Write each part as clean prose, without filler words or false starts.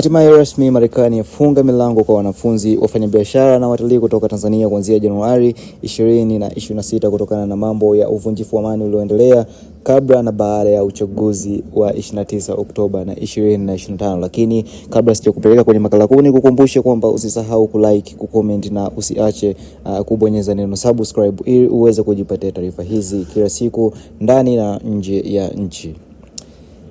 Hatimaye rasmi Marekani yafunga milango kwa wanafunzi, wafanyabiashara na watalii kutoka Tanzania kuanzia Januari 2026 kutokana na mambo ya uvunjifu wa amani ulioendelea kabla na baada ya uchaguzi wa 29 Oktoba na 2025. Lakini kabla sijakupeleka kwenye makala kuu, nikukumbushe kwamba usisahau kulike, kucomment na usiache kubonyeza neno subscribe ili uweze kujipatia taarifa hizi kila siku ndani na nje ya nchi.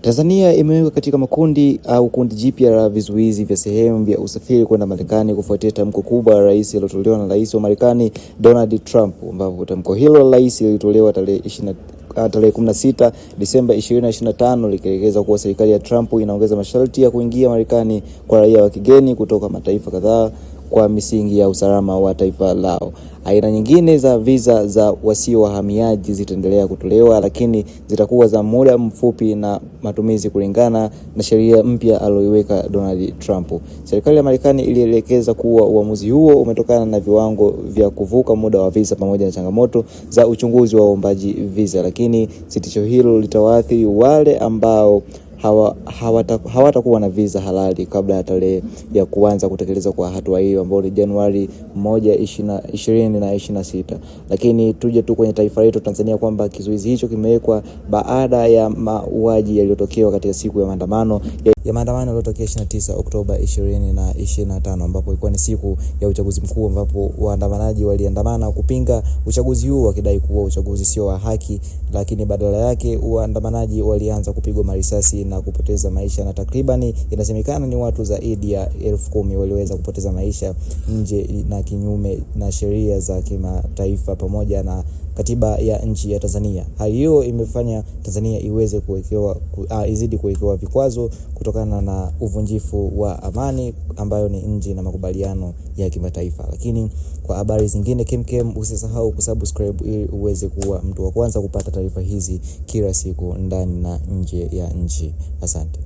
Tanzania imewekwa katika makundi au kundi jipya la vizuizi vya sehemu vya usafiri kwenda Marekani kufuatia tamko kubwa la rais lilotolewa na rais wa Marekani Donald Trump, ambapo tamko hilo la rais lilitolewa tarehe 16 Disemba 2025 likielekeza kuwa serikali ya Trump inaongeza masharti ya kuingia Marekani kwa raia wa kigeni kutoka mataifa kadhaa kwa misingi ya usalama wa taifa lao. Aina nyingine za visa za wasio wahamiaji zitaendelea kutolewa, lakini zitakuwa za muda mfupi na matumizi kulingana na sheria mpya aliyoiweka Donald Trump. Serikali ya Marekani ilielekeza kuwa uamuzi huo umetokana na viwango vya kuvuka muda wa visa pamoja na changamoto za uchunguzi wa waombaji visa, lakini sitisho hilo litawaathiri wale ambao hawatakuwa na visa halali kabla ya tarehe ya kuanza kutekelezwa kwa hatua hiyo ambayo ni Januari 1, 2026. Lakini tuje tu kwenye taifa letu Tanzania kwamba kizuizi hicho kimewekwa baada ya mauaji yaliyotokea katika siku ya maandamano ya maandamano yaliyotokea 29 Oktoba 2025, ambapo ilikuwa ni siku ya uchaguzi mkuu, ambapo waandamanaji waliandamana kupinga uchaguzi huo wakidai kuwa uchaguzi sio wa haki, lakini badala yake waandamanaji walianza kupigwa marisasi na kupoteza maisha, na takribani inasemekana ni watu zaidi ya 10,000 waliweza kupoteza maisha nje na kinyume na sheria za kimataifa pamoja na katiba ya nchi ya Tanzania. Hali hiyo imefanya Tanzania iweze kuwekewa izidi kuwekewa vikwazo kutokana na uvunjifu wa amani ambayo ni nje na makubaliano ya kimataifa. Lakini kwa habari zingine kemkem, usisahau kusubscribe ili uweze kuwa mtu wa kwanza kupata taarifa hizi kila siku ndani na nje ya nchi. Asante.